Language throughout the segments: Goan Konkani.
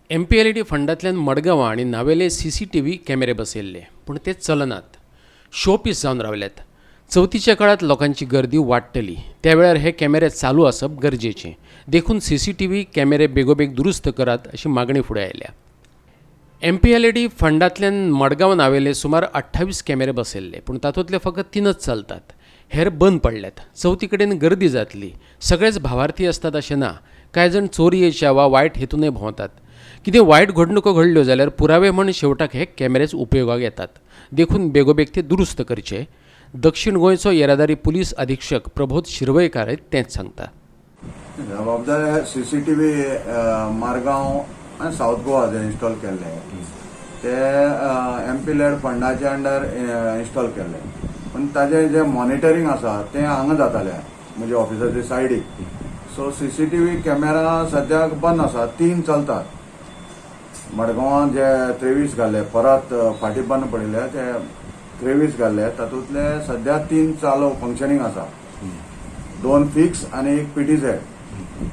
एमपीएलएडी फंडांतल्यान मडगांवां आनी नावेले सीसीटीव्ही कॅमेरे बसयल्ले, पूण ते चलनात, शो पीस जावन रावल्यात. चवथीच्या काळांत लोकांची गर्दी वाडटली, त्या वेळार हे कॅमेरे चालू आसप गरजेचें. देखून सीसीटीव्ही कॅमेरे बेगोबेग दुरुस्त करात अशी मागणी फुडें आयल्या. एमपीएलएडी फंडांतल्यान मडगांव, नावेले सुमार 28 कॅमेरे बसयल्ले, पूण तातूंतले फकत तीनच चलतात, हेर बंद पडल्यात. चवथी कडेन गर्दी जातली. सगळेच भावार्थी आसतात अशें ना. कांय जाण चोरयेच्या वा वायट हेतूनय भोंवतात. कितें वायट घडणुको घडल्यो जाल्यार पुरावे म्हण शेवटाक हे कॅमेरेच उपयोगाक येतात. देखून बेगोबेग ते दुरुस्त करचे. दक्षिण गोंयचो येरादारी पुलीस अधीक्षक प्रबोध शिरवयकार तेंच सांगता. जबाबदार सीसीटीव्ही मारगांव आनी साऊथ गोवा जे इन्स्टॉल केल्ले ते एमपी लॅड फंडाच्या अंडर इन्स्टॉल केल्ले, पूण ताजे जे मॉनिटरींग आसा तें हांगा जातालें, म्हणजे ऑफिसाच्या सायडीक. सो सीसीटीव्ही कॅमेरा सद्याक बंद आसा, तीन चलतात. मडगांवां जे 23 घाल्ले, परत फाटीं बंद पडिल्ले ते 23 घाल्ले, तातूंतले सद्या तीन चालू फंक्शनींग आसा. दोन फिक्स आनी एक पीटीझेड,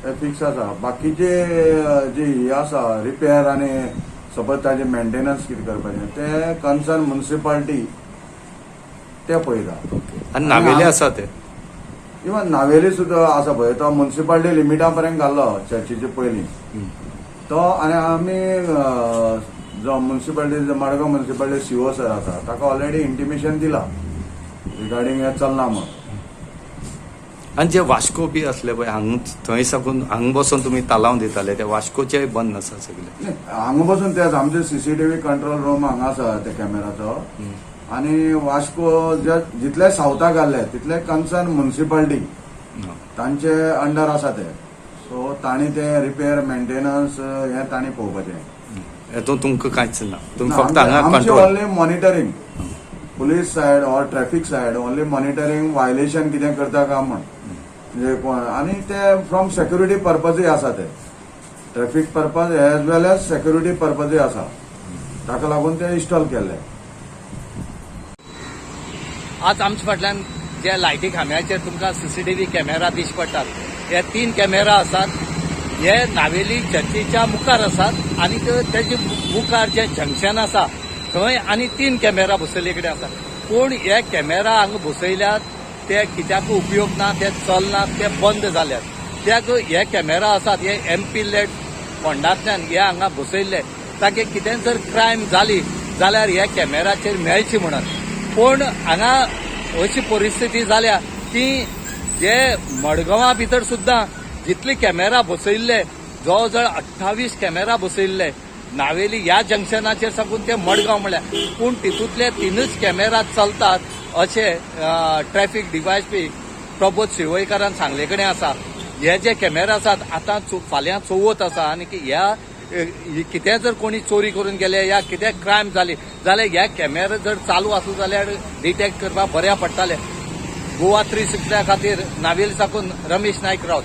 ते फिक्स आसा. बाकीचे जे हे आसा, रिपेर आनी सपोज ताजे मेंटेनन्स कितें करपाचें, ते कन्सर्न म्युन्सिपाल्टी ते पळयता. आनी नावेले आसा ते? इवन नावेली सुद्दां आसा पळय, तो म्युन्सिपाल्टी लिमिटा पर्यंत घाल्लो चर्चीचे पयलीं तो. आनी आमी जो municipality, Madgaon municipality CO sir आसा, ताका ऑलरेडी इंटिमेशन दिला रिगार्डींग हें चलना म्हूण. आनी जे वास्को बी आसले पळय, हांग थंय साकून हांग बसून तुमी तालांव दिताले, ते वास्कोचे बंद आसा सगळे? नाही, हांगा बसून तेच आमचे सीसीटीव्ही कंट्रोल रूम हांगा आसा त्या कॅमेराचो. आनी वास्को जे जितले सावथाक घाल्ले तितले कन्सर्न म्युन्सिपाल्टी तांचे अंडर आसा ते. सो तांणी ते रिपेर, मेंटेनन्स हें तांणी पळोवपाचें. हेतून तुमकां कांयच ना, तुमी फक्त हांगा आमचे control. Only monitoring, police side or traffic side, only monitoring, violation कितें करता काय म्हण. म्हणजे आनी ते फ्रॉम सेक्युरिटी पर्पजय आसा ते, traffic purpose as well as security पर्पजय आसा. ताका लागून ते इन्स्टॉल केल्ले. आज आमच्या फाटल्यान जे लायटी खांब्याचेर तुमकां सीसीटीव्ही कॅमेरा दिश्टी पडटात, हे तीन कॅमेरा आसात. हे नावेली चर्चीच्या मुखार आसात आनी तेजे मुखार जे जंक्शन आसा थंय आनी तीन कॅमेरा बसयल्ले कडेन आसा. पूण हे कॅमेरा हांगा बसयल्यात ते कित्याक उपयोग ना, ते चलनात, ते बंद जाल्यात. त्याक हे कॅमेरा आसात, हे एमपी लॅड फंडांतल्यान हे हांगा बसयल्ले, ताकी कितें जर क्रायम जाली जाल्यार ह्या कॅमेराचेर मेळची म्हणून. पूण हांगा अशी परिस्थिती जाल्या की जे मडगांवा भितर सुद्दां जितले कॅमेरा बसयल्ले, जवळ जवळ 28 कॅमेरा बसयल्ले नावेली ह्या जंक्शनाचेर साकून ते मडगांव म्हणल्यार, पूण तितूंतले तीनच कॅमेरा चलतात अशें ट्रॅफिक डीवायएसपी प्रबोध शिवयकारान सांगले कडेन आसा. हे जे कॅमेरा आसात, आतां फाल्यां चवथ आसा आनी की ह्या कितें जर कोणी चोरी करून गेले या कितें क्रायम जाली जाल्यार ह्या कॅमेरा जर चालू आसलो जाल्यार डिटेक्ट करपाक बऱ्या पडटाले. गोवा 360 खातीर नावेली साकून रमेश नायक रावत.